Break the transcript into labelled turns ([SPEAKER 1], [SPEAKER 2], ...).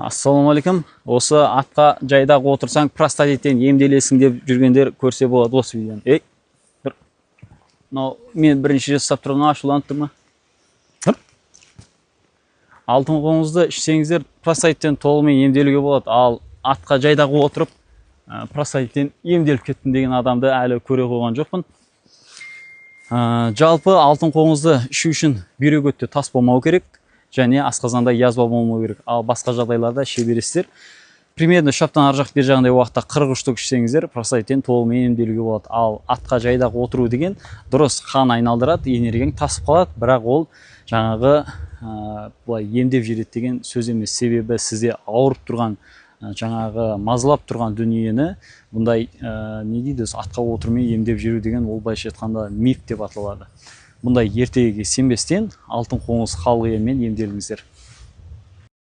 [SPEAKER 1] Ассалаумағалейкум. Осы атқа жайдақ отырсаң, простатиттен емделесің деп жүргендер көрсе болады осы видеоны. Ей, тұр. Мынау мен бірінші рет ұстап тұрған, ашуланып тұр ма? Тұр. Алтын қоңызды ішсеңіздер, простатиттен толығымен емделуге болады. Ал атқа жайдақ отырып, простатиттен емделіп кеттім деген адамды әлі көре қойған жоқпын. Жалпы алтын қоңызды ішу үшін бүйрек өтте тас болмау керек және асқазанда язва болмау керек. Ал басқа жағдайларда іше бересіздер. Примерно 3 аптаның ар жақ бер жағындай уақытта 40 штук ішсеңіздер, простатиттен толығымен емделуге болады. Ал атқа жайдақ отыру деген дұрыс, қан айналдырады, энергияң тасып қалады, бірақ ол жаңағы былай емдеп жібереді деген сөз емес. Себебі сізде ауырып тұрған, жаңағы мазалап тұрған дүниені бұндай не дейді өзі, атқа отырмай емдеп жүру деген ол былайша айтқанда миф деп аталады. Бұндай ертегіге сенбестен, алтын қоңыз халық емімен емделіңіздер.